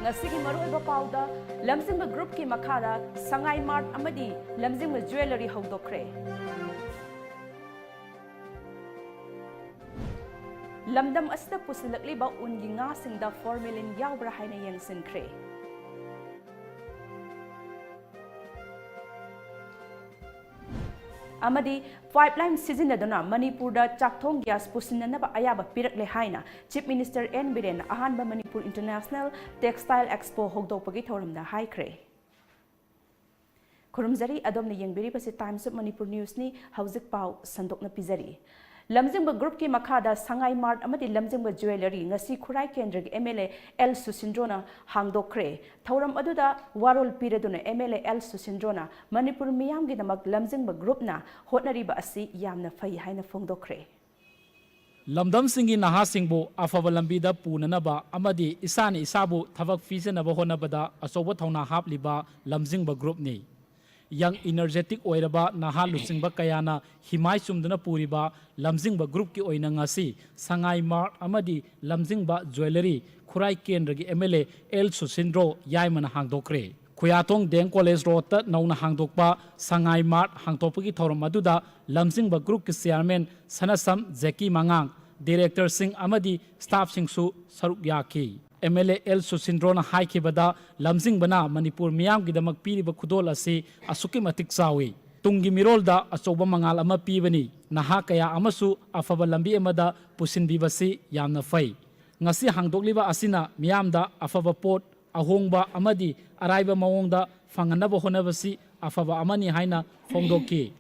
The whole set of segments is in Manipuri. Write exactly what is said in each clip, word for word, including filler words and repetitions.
ꯑꯁꯤꯒꯤ ꯃꯔꯨꯑꯣꯏꯕ ꯄꯥꯎꯗ, ꯂꯝꯖꯤꯡꯕ ꯒ꯭ꯔꯨꯞꯀꯤ ꯃꯈꯥꯗ ꯁꯉꯥꯏ ꯃꯥꯔꯠ ꯑꯃꯗꯤ ꯂꯝꯖꯤꯡꯕ ꯖꯨꯋꯦꯂꯔꯤ ꯍꯧꯗꯣꯛꯈ꯭ꯔꯦ꯫ ꯂꯝꯗꯝ ꯑꯁꯤꯗ ꯄꯨꯁꯤꯜꯂꯛꯂꯤꯕ ꯎꯟꯒꯤ ꯉꯥꯁꯤꯡꯗ ꯐꯣꯔꯃꯦꯂꯤꯟ ꯌꯥꯎꯕ꯭ꯔꯥ ꯍꯥꯏꯅ ꯌꯦꯡꯁꯤꯟꯈ꯭ꯔꯦ꯫ ꯑꯃꯗꯤ ꯄꯥꯏꯞꯂꯥꯏꯟ ꯁꯤꯖꯤꯟꯅꯗꯨꯅ ꯃꯅꯤꯄꯨꯔꯗ ꯆꯥꯛꯊꯣꯡ ꯒ꯭ꯌꯥꯁ ꯄꯨꯁꯤꯟꯅꯅꯕ ꯑꯌꯥꯕ ꯄꯤꯔꯛꯂꯦ ꯍꯥꯏꯅ ꯆꯤꯐ ꯃꯤꯅꯤꯁꯇꯔ ꯑꯦꯟ ꯕꯤꯔꯦꯟꯅ ꯑꯍꯥꯟꯕ ꯃꯅꯤꯄꯨꯔ ꯏꯟꯇꯔꯅꯦꯁꯅꯦꯜ ꯇꯦꯛꯁꯇꯥꯏꯜ ꯑꯦꯛꯁꯄꯣ ꯍꯧꯗꯣꯛꯄꯒꯤ ꯊꯧꯔꯝꯗ ꯍꯥꯏꯈ꯭ꯔꯦ꯫ ꯈꯨꯔꯨꯝꯖꯔꯤ, ꯑꯗꯣꯝꯅ ꯌꯦꯡꯕꯤꯔꯤꯕꯁꯤ Times of Manipur Newsꯅꯤ꯫ ꯍꯧꯖꯤꯛ ꯄꯥꯎ ꯁꯟꯗꯣꯛꯅ ꯄꯤꯖꯔꯤ꯫ ꯂꯝꯖꯤꯡꯕ ꯒ꯭ꯔꯨꯞꯀꯤ ꯃꯈꯥꯗ ꯁꯉꯥꯏ ꯃꯥꯔꯠ ꯑꯃꯗꯤ ꯂꯝꯖꯤꯡꯕ ꯖꯨꯋꯦꯂꯔꯤ ꯉꯁꯤ ꯈꯨꯔꯥꯏ ꯀꯦꯟꯗ꯭ꯔꯒꯤ ꯑꯦꯝ ꯑꯦꯜ ꯑꯦ ꯑꯦꯜ ꯁꯨꯁꯤꯟꯗ꯭ꯔꯣꯅ ꯍꯥꯡꯗꯣꯛꯈ꯭ꯔꯦ꯫ ꯊꯧꯔꯝ ꯑꯗꯨꯗ ꯋꯥꯔꯣꯜ ꯄꯤꯔꯗꯨꯅ ꯑꯦꯝ ꯑꯦꯜ ꯑꯦ ꯑꯦꯜ ꯁꯨꯁꯤꯟꯗ꯭ꯔꯣꯅ ꯃꯅꯤꯄꯨꯔ ꯃꯤꯌꯥꯝꯒꯤꯗꯃꯛ ꯂꯝꯖꯤꯡꯕ ꯒ꯭ꯔꯨꯞꯅ ꯍꯣꯠꯅꯔꯤꯕ ꯑꯁꯤ ꯌꯥꯝꯅ ꯐꯩ ꯍꯥꯏꯅ ꯐꯣꯡꯗꯣꯛꯈ꯭ꯔꯦ꯫ ꯂꯝꯗꯝꯁꯤꯡꯒꯤ ꯅꯍꯥꯁꯤꯡꯕꯨ ꯑꯐꯕ ꯂꯝꯕꯤꯗ ꯄꯨꯅꯅꯕ ꯑꯃꯗꯤ ꯏꯁꯥꯅ ꯏꯁꯥꯕꯨ ꯊꯕꯛ ꯄꯤꯖꯅꯕ ꯍꯣꯠꯅꯕꯗ ꯑꯆꯧꯕ ꯊꯧꯅꯥ ꯍꯥꯞꯂꯤꯕ ꯂꯝꯖꯤꯡꯕ ꯒ꯭ꯔꯨꯞꯅꯤ꯫ ꯌꯪ ꯏꯅꯔꯖꯦꯇꯤꯛ ꯑꯣꯏꯔꯕ ꯅꯍꯥ ꯂꯨꯆꯤꯡꯕ ꯀꯌꯥꯅ ꯍꯤꯃꯥꯏ ꯆꯨꯝꯗꯨꯅ ꯄꯨꯔꯤꯕ ꯂꯝꯖꯤꯡꯕ ꯒ꯭ꯔꯨꯞꯀꯤ ꯑꯣꯏꯅ ꯉꯁꯤ ꯁꯉꯥꯏ ꯃꯥꯔꯠ ꯑꯃꯗꯤ ꯂꯝꯖꯤꯡꯕ ꯖꯨꯋꯦꯂꯔꯤ ꯈꯨꯔꯥꯏ ꯀꯦꯟꯗ꯭ꯔꯒꯤ M L A L Susindro ꯌꯥꯏꯃꯅ ꯍꯥꯡꯗꯣꯛꯈ꯭ꯔꯦ꯫ ꯈꯨꯌꯥꯊꯣꯡ ꯗꯤ ꯑꯦꯝ ꯀꯣꯂꯦꯖ ꯔꯣꯗꯇ ꯅꯧꯅ ꯍꯥꯡꯗꯣꯛꯄ ꯁꯉꯥꯏ ꯃꯥꯔꯠ ꯍꯥꯡꯗꯣꯛꯄꯒꯤ ꯊꯧꯔꯝ ꯑꯗꯨꯗ ꯂꯝꯖꯤꯡꯕ ꯒ꯭ꯔꯨꯞꯀꯤ ꯆꯤꯌꯥꯔꯃꯦꯟ ꯁꯅꯁꯝ ꯖꯦꯀꯤ ꯃꯉꯥꯡ, ꯗꯤꯔꯦꯛꯇꯔꯁꯤꯡ ꯑꯃꯗꯤ ꯁ꯭ꯇꯥꯐꯁꯤꯡꯁꯨ ꯁꯔꯨꯛ ꯌꯥꯈꯤ꯫ ꯑꯦꯝ ꯑꯦꯜ ꯑꯦ ꯑꯦꯜ ꯁꯨꯁꯤꯟꯗ꯭ꯔꯣꯅ ꯍꯥꯏꯈꯤꯕꯗ, ꯂꯝꯖꯤꯡꯕꯅ ꯃꯅꯤꯄꯨꯔ ꯃꯤꯌꯥꯝꯒꯤꯗꯃꯛ ꯄꯤꯔꯤꯕ ꯈꯨꯗꯣꯜ ꯑꯁꯤ ꯑꯁꯨꯛꯀꯤ ꯃꯇꯤꯛ ꯆꯥꯎꯏ꯫ ꯇꯨꯡꯒꯤ ꯃꯤꯔꯣꯜꯗ ꯑꯆꯧꯕ ꯃꯉꯥꯜ ꯑꯃ ꯄꯤꯕꯅꯤ꯫ ꯅꯍꯥ ꯀꯌꯥ ꯑꯃꯁꯨ ꯑꯐꯕ ꯂꯝꯕꯤ ꯑꯃꯗ ꯄꯨꯁꯤꯟꯕꯤꯕꯁꯤ ꯌꯥꯝꯅ ꯐꯩ꯫ ꯉꯁꯤ ꯍꯥꯡꯗꯣꯛꯂꯤꯕ ꯑꯁꯤꯅ ꯃꯤꯌꯥꯝꯗ ꯑꯐꯕ ꯄꯣꯠ, ꯑꯍꯣꯡꯕ ꯑꯃꯗꯤ ꯑꯔꯥꯏꯕ ꯃꯑꯣꯡꯗ ꯐꯪꯍꯟꯅꯕ ꯍꯣꯠꯅꯕꯁꯤ ꯑꯐꯕ ꯑꯃꯅꯤ ꯍꯥꯏꯅ ꯐꯣꯡꯗꯣꯛꯈꯤ꯫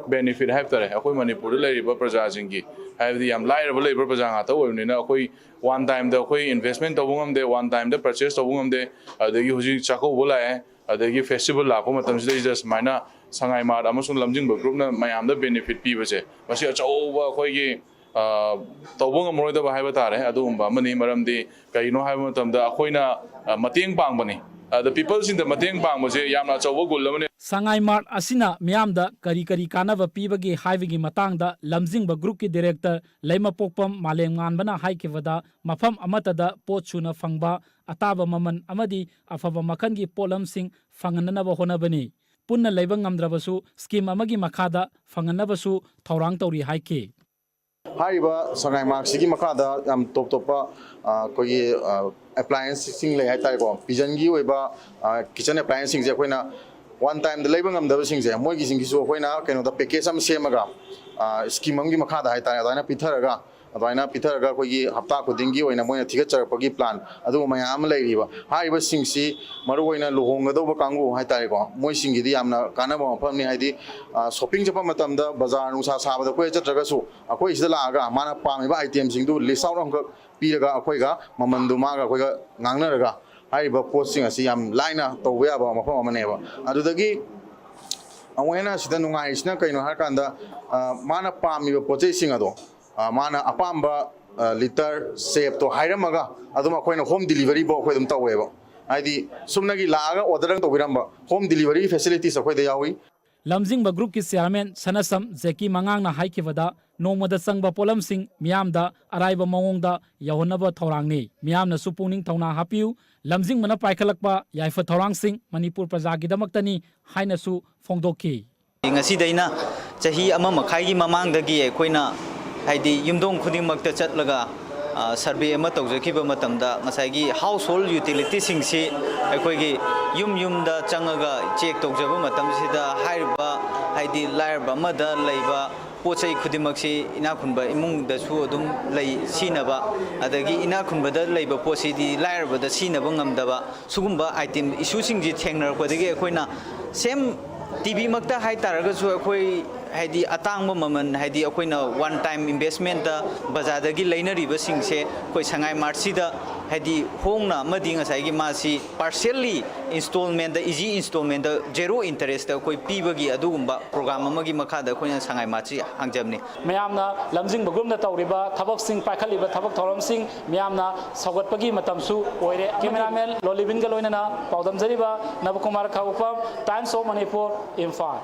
ꯕꯦꯅꯤꯐꯤꯠ ꯍꯥꯏꯕ ꯇꯥꯔꯦ, ꯑꯩꯈꯣꯏ ꯃꯅꯤꯄꯨꯔꯗ ꯂꯩꯔꯤꯕ ꯄ꯭ꯔꯖꯥꯁꯤꯡꯒꯤ, ꯍꯥꯏꯕꯗꯤ ꯌꯥꯝ ꯂꯥꯏꯔꯕ ꯂꯩꯕ ꯄ꯭ꯔꯖꯥ ꯉꯥꯛꯇ ꯑꯣꯏꯕꯅꯤꯅ, ꯑꯩꯈꯣꯏ ꯋꯥꯟ ꯇꯥꯏꯝꯗ ꯑꯩꯈꯣꯏ ꯏꯟꯚꯦꯁꯃꯦꯟ ꯇꯧꯕ ꯉꯝꯗꯦ, ꯋꯥꯟ ꯇꯥꯏꯝꯗ ꯄꯔꯆꯦꯁ ꯇꯧꯕ ꯉꯝꯗꯦ꯫ ꯑꯗꯒꯤ ꯍꯧꯖꯤꯛ ꯆꯥꯛꯀꯧꯕ ꯂꯥꯛꯑꯦ, ꯑꯗꯒꯤ ꯐꯦꯁꯇꯤꯚꯦꯜ ꯂꯥꯛꯄ ꯃꯇꯝꯁꯤꯗꯩꯗ ꯁꯨꯃꯥꯏꯅ ꯁꯉꯥꯏ ꯃꯥꯔꯠ ꯑꯃꯁꯨꯡ ꯂꯝꯖꯤꯡꯕ ꯒ꯭ꯔꯨꯞꯅ ꯃꯌꯥꯝꯗ ꯕꯦꯅꯤꯐꯤꯠ ꯄꯤꯕꯁꯦ, ꯃꯁꯤ ꯑꯆꯧꯕ ꯑꯩꯈꯣꯏꯒꯤ, ꯑ, ꯇꯧꯕ ꯉꯝꯃꯔꯣꯏꯗꯕ ꯍꯥꯏꯕ ꯇꯥꯔꯦ, ꯑꯗꯨꯒꯨꯝꯕ ꯑꯃꯅꯤ꯫ ꯃꯔꯝꯗꯤ ꯀꯩꯒꯤꯅꯣ ꯍꯥꯏꯕ ꯃꯇꯝꯗ ꯑꯩꯈꯣꯏꯅ, ꯑ, ꯃꯇꯦꯡ ꯄꯥꯡꯕꯅꯤ꯫ ꯑꯗ ꯄꯤꯄꯜꯁꯤꯡꯗ ꯃꯇꯦꯡ ꯄꯥꯡꯕꯁꯦ ꯌꯥꯝꯅ ꯑꯆꯧꯕ ꯒꯨꯜ ꯑꯃꯅꯤ꯫ ꯁꯉꯥꯏ ꯃꯥꯔꯠ ꯑꯁꯤꯅ ꯃꯤꯌꯥꯝꯗ ꯀꯔꯤ ꯀꯔꯤ ꯀꯥꯟꯅꯕ ꯄꯤꯕꯒꯦ ꯍꯥꯏꯕꯒꯤ ꯃꯇꯥꯡꯗ ꯂꯝꯖꯤꯡꯕ ꯒ꯭ꯔꯨꯞꯀꯤ ꯗꯤꯔꯦꯛꯇꯔ ꯂꯩꯃꯄꯣꯛꯄꯝ ꯃꯥꯂꯦꯝꯉꯥꯟꯕꯅ ꯍꯥꯏꯈꯤꯕꯗ, ꯃꯐꯝ ꯑꯃꯠꯇꯗ ꯄꯣꯠ ꯁꯨꯅ ꯐꯪꯕ, ꯑꯇꯥꯕ ꯃꯃꯜ ꯑꯃꯗꯤ ꯑꯐꯕ ꯃꯈꯜꯒꯤ ꯄꯣꯠꯂꯝꯁꯤꯡ ꯐꯪꯍꯟꯅꯅꯕ ꯍꯣꯠꯅꯕꯅꯤ꯫ ꯄꯨꯟꯅ ꯂꯩꯕ ꯉꯝꯗ꯭ꯔꯕꯁꯨ ꯁ꯭ꯀꯤꯝ ꯑꯃꯒꯤ ꯃꯈꯥꯗ ꯐꯪꯍꯟꯅꯕꯁꯨ ꯊꯧꯔꯥꯡ ꯇꯧꯔꯤ ꯍꯥꯏꯈꯤ꯫ ꯍꯥꯏꯔꯤꯕ ꯁꯉꯥꯏ ꯃꯥꯔꯠꯁꯤꯒꯤ ꯃꯈꯥꯗ ꯌꯥꯝ ꯇꯣꯞ ꯇꯣꯞꯄ, ꯑ, ꯑꯩꯈꯣꯏꯒꯤ, ꯑ, ꯑꯦꯄ꯭ꯂꯥꯏꯌꯦꯟꯁꯁꯤꯡ ꯂꯩ ꯍꯥꯏꯇꯥꯔꯦꯀꯣ꯫ ꯄꯤꯖꯟꯒꯤ ꯑꯣꯏꯕ, ꯑ, ꯀꯤꯆꯟ ꯑꯦꯄ꯭ꯂꯥꯏꯌꯦꯟꯁꯁꯤꯡꯁꯦ ꯑꯩꯈꯣꯏꯅ ꯋꯥꯟ ꯇꯥꯏꯝꯗ ꯂꯩꯕ ꯉꯝꯗꯕꯁꯤꯡꯁꯦ, ꯃꯣꯏꯒꯤꯁꯤꯡꯒꯤꯁꯨ ꯑꯩꯈꯣꯏꯅ ꯀꯩꯅꯣꯗ ꯄꯦꯀꯦꯖ ꯑꯃ ꯁꯦꯝꯃꯒ, ꯑ, ꯁ꯭ꯀꯤꯝ ꯑꯃꯒꯤ ꯃꯈꯥꯗ ꯍꯥꯏꯇꯥꯔꯦ, ꯑꯗꯨꯃꯥꯏꯅ ꯄꯤꯊꯔꯒ, ꯑꯗꯨꯃꯥꯏꯅ ꯄꯤꯊꯔꯒ ꯑꯩꯈꯣꯏꯒꯤ ꯍꯞꯇꯥ ꯈꯨꯗꯤꯡꯒꯤ ꯑꯣꯏꯅ ꯃꯣꯏꯅ ꯊꯤꯒꯠꯆꯔꯛꯄꯒꯤ ꯄ꯭ꯂꯥꯟ ꯑꯗꯨꯒꯨꯝꯕ ꯃꯌꯥꯝ ꯑꯃ ꯂꯩꯔꯤꯕ꯫ ꯍꯥꯏꯔꯤꯕꯁꯤꯡꯁꯤ ꯃꯔꯨꯑꯣꯏꯅ ꯂꯨꯍꯣꯡꯒꯗꯧꯕ ꯀꯥꯡꯕꯨ ꯍꯥꯏꯇꯥꯔꯦꯀꯣ, ꯃꯣꯏꯁꯤꯡꯒꯤꯗꯤ ꯌꯥꯝꯅ ꯀꯥꯟꯅꯕ ꯃꯐꯝꯅꯤ꯫ ꯍꯥꯏꯗꯤ, ꯑ, ꯁꯣꯞꯄꯤꯡ ꯆꯠꯄ ꯃꯇꯝꯗ ꯕꯖꯥꯔ ꯅꯨꯡꯁꯥ ꯁꯥꯕꯗ ꯀꯣꯏ ꯆꯠꯇ꯭ꯔꯒꯁꯨ ꯑꯩꯈꯣꯏ ꯁꯤꯗ ꯂꯥꯛꯑꯒ ꯃꯥꯅ ꯄꯥꯝꯃꯤꯕ ꯑꯥꯏꯇꯦꯝꯁꯤꯡꯗꯨ ꯂꯤꯁ ꯑꯥꯎꯠ ꯑꯃꯈꯛ ꯄꯤꯔꯒ ꯑꯩꯈꯣꯏꯒ ꯃꯃꯟꯗꯨ ꯃꯥꯒ ꯑꯩꯈꯣꯏꯒ ꯉꯥꯡꯅꯔꯒ ꯍꯥꯏꯔꯤꯕ ꯄꯣꯠꯁꯤꯡ ꯑꯁꯤ ꯌꯥꯝ ꯂꯥꯏꯅ ꯇꯧꯕ ꯌꯥꯕ ꯃꯐꯝ ꯑꯃꯅꯦꯕ꯫ ꯑꯗꯨꯗꯒꯤ ꯑꯃꯨꯛ ꯍꯦꯟꯅ ꯁꯤꯗ ꯅꯨꯡꯉꯥꯏꯔꯤꯁꯤꯅ ꯀꯩꯅꯣ ꯍꯥꯏꯔꯀꯥꯟꯗ, ꯑ, ꯃꯥꯅ ꯄꯥꯝꯃꯤꯕ ꯄꯣꯠ ꯆꯩꯁꯤꯡ ꯑꯗꯣ, ꯑ, ꯃꯥꯅ ꯑꯄꯥꯝꯕ, ꯑ, ꯂꯤꯇꯔ, ꯁꯦꯞꯇꯣ ꯍꯥꯏꯔꯝꯃꯒ ꯑꯗꯨꯝ ꯑꯩꯈꯣꯏꯅ ꯍꯣꯝ ꯗꯤꯂꯤꯚꯔꯤꯐꯥꯎ ꯑꯩꯈꯣꯏ ꯑꯗꯨꯝ ꯇꯧꯋꯦꯕ꯫ ꯍꯥꯏꯗꯤ ꯁꯨꯞꯅꯒꯤ ꯂꯥꯛꯑꯒ ꯑꯣꯔꯗꯔ ꯇꯧꯕꯤꯔꯝꯕ, ꯍꯣꯝ ꯗꯤꯂꯤꯚꯔꯤꯒꯤ ꯐꯦꯁꯤꯂꯤꯇꯤꯁ ꯑꯩꯈꯣꯏꯗ ꯌꯥꯎꯏ꯫ ꯂꯝꯖꯤꯡꯕ ꯒ꯭ꯔꯨꯞꯀꯤ ꯆꯤꯌꯥꯔꯃꯦꯟ ꯁꯅꯁꯝ ꯖꯦꯀꯤ ꯃꯉꯥꯡꯅ ꯍꯥꯏꯈꯤꯕꯗ, ꯅꯣꯡꯃꯗ ꯆꯪꯕ ꯄꯣꯠꯂꯝꯁꯤꯡ ꯃꯤꯌꯥꯝꯗ ꯑꯔꯥꯏꯕ ꯃꯑꯣꯡꯗ ꯌꯧꯍꯟꯅꯕ ꯊꯧꯔꯥꯡꯅꯤ꯫ ꯃꯤꯌꯥꯝꯅꯁꯨ ꯄꯨꯛꯅꯤꯡ ꯊꯧꯅꯥ ꯍꯥꯞꯄꯤꯌꯨ꯫ ꯂꯝꯖꯤꯡꯕꯅ ꯄꯥꯏꯈꯠꯂꯛꯄ ꯌꯥꯏꯐ ꯊꯧꯔꯥꯡꯁꯤꯡ ꯃꯅꯤꯄꯨꯔ ꯄ꯭ꯔꯖꯥꯒꯤꯗꯃꯛꯇꯅꯤ ꯍꯥꯏꯅꯁꯨ ꯐꯣꯡꯗꯣꯛꯈꯤ꯫ ꯉꯁꯤꯗꯩꯅ ꯆꯍꯤ ꯑꯃ ꯃꯈꯥꯏꯒꯤ ꯃꯃꯥꯡꯗꯒꯤ ꯑꯩꯈꯣꯏꯅ, ꯍꯥꯏꯗꯤ, ꯌꯨꯝꯊꯣꯡ ꯈꯨꯗꯤꯡꯃꯛꯇ ꯆꯠꯂꯒ, ꯑ, ꯁꯔꯚꯦ ꯑꯃ ꯇꯧꯖꯈꯤꯕ ꯃꯇꯝꯗ, ꯉꯁꯥꯏꯒꯤ ꯍꯥꯎꯁ ꯍꯣꯜ ꯌꯨꯇꯤꯂꯤꯇꯤꯁꯤꯡꯁꯤ ꯑꯩꯈꯣꯏꯒꯤ ꯌꯨꯝ ꯌꯨꯝꯗ ꯆꯪꯉꯒ ꯆꯦꯛ ꯇꯧꯖꯕ ꯃꯇꯝꯁꯤꯗ, ꯍꯥꯏꯔꯤꯕ, ꯍꯥꯏꯗꯤ, ꯂꯥꯏꯔꯕ ꯑꯃꯗ ꯂꯩꯕ ꯄꯣꯠ ꯆꯩ ꯈꯨꯗꯤꯡꯃꯛꯁꯤ ꯏꯅꯥꯛ ꯈꯨꯟꯕ ꯏꯃꯨꯡꯗꯁꯨ ꯑꯗꯨꯝ ꯂꯩ, ꯁꯤꯖꯤꯟꯅꯕ, ꯑꯗꯒꯤ ꯏꯅꯥꯛ ꯈꯨꯟꯕꯗ ꯂꯩꯕ ꯄꯣꯠꯁꯤꯗꯤ ꯂꯥꯏꯔꯕꯗ ꯁꯤꯖꯤꯟꯅꯕ ꯉꯝꯗꯕ, ꯁꯤꯒꯨꯝꯕ ꯑꯥꯏꯇꯦꯝ ꯏꯁꯨꯁꯤꯡꯁꯤ ꯊꯦꯡꯅꯔꯛꯄꯗꯒꯤ ꯑꯩꯈꯣꯏꯅ ꯁꯦꯝ ꯇꯤ ꯚꯤꯃꯛꯇ ꯍꯥꯏꯇꯥꯔꯒꯁꯨ, ꯑꯩꯈꯣꯏ, ꯍꯥꯏꯗꯤ, ꯑꯇꯥꯡꯕ ꯃꯃꯜ, ꯍꯥꯏꯗꯤ, ꯑꯩꯈꯣꯏꯅ ꯋꯥꯟ ꯇꯥꯏꯝ ꯏꯟꯚꯦꯁꯃꯦꯟꯇ ꯕꯖꯥꯔꯗꯒꯤ ꯂꯩꯅꯔꯤꯕꯁꯤꯡꯁꯦ ꯑꯩꯈꯣꯏ ꯁꯉꯥꯏ ꯃꯥꯔꯠꯁꯤꯗ ꯍꯥꯏꯗꯤ ꯍꯣꯡꯅ ꯑꯃꯗꯤ ꯉꯁꯥꯏꯒꯤ ꯃꯥꯁꯤ partially installment, easy installment, zero interest ꯑꯩꯈꯣꯏ ꯄꯤꯕꯒꯤ ꯑꯗꯨꯒꯨꯝꯕ program ꯑꯃꯒꯤ ꯃꯈꯥꯗ ꯑꯩꯈꯣꯏꯅ ꯁꯉꯥꯏ ꯃꯥꯔꯠꯁꯤ ꯍꯥꯡꯖꯕꯅꯤ꯫ ꯃꯌꯥꯝꯅ ꯂꯝꯖꯤꯡꯕꯒꯨꯝꯅ ꯇꯧꯔꯤꯕ ꯊꯕꯛꯁꯤꯡ, ꯄꯥꯏꯈꯠꯂꯤꯕ ꯊꯕꯛ ꯊꯧꯔꯝꯁꯤꯡ ꯃꯤꯌꯥꯝꯅ ꯁꯧꯒꯠꯄꯒꯤ ꯃꯇꯝꯁꯨ ꯑꯣꯏꯔꯦ꯫ ꯀꯦꯃꯦꯔꯥꯃꯦꯟ ꯂꯣꯂꯤꯕꯤꯟꯒ ꯂꯣꯏꯅꯅ ꯄꯥꯎꯗꯝꯖꯔꯤꯕ ꯅꯕꯀꯨꯃꯥꯔ ꯈꯥꯎꯄꯝ, Times of Manipur, ꯏꯝꯐꯥꯜ꯫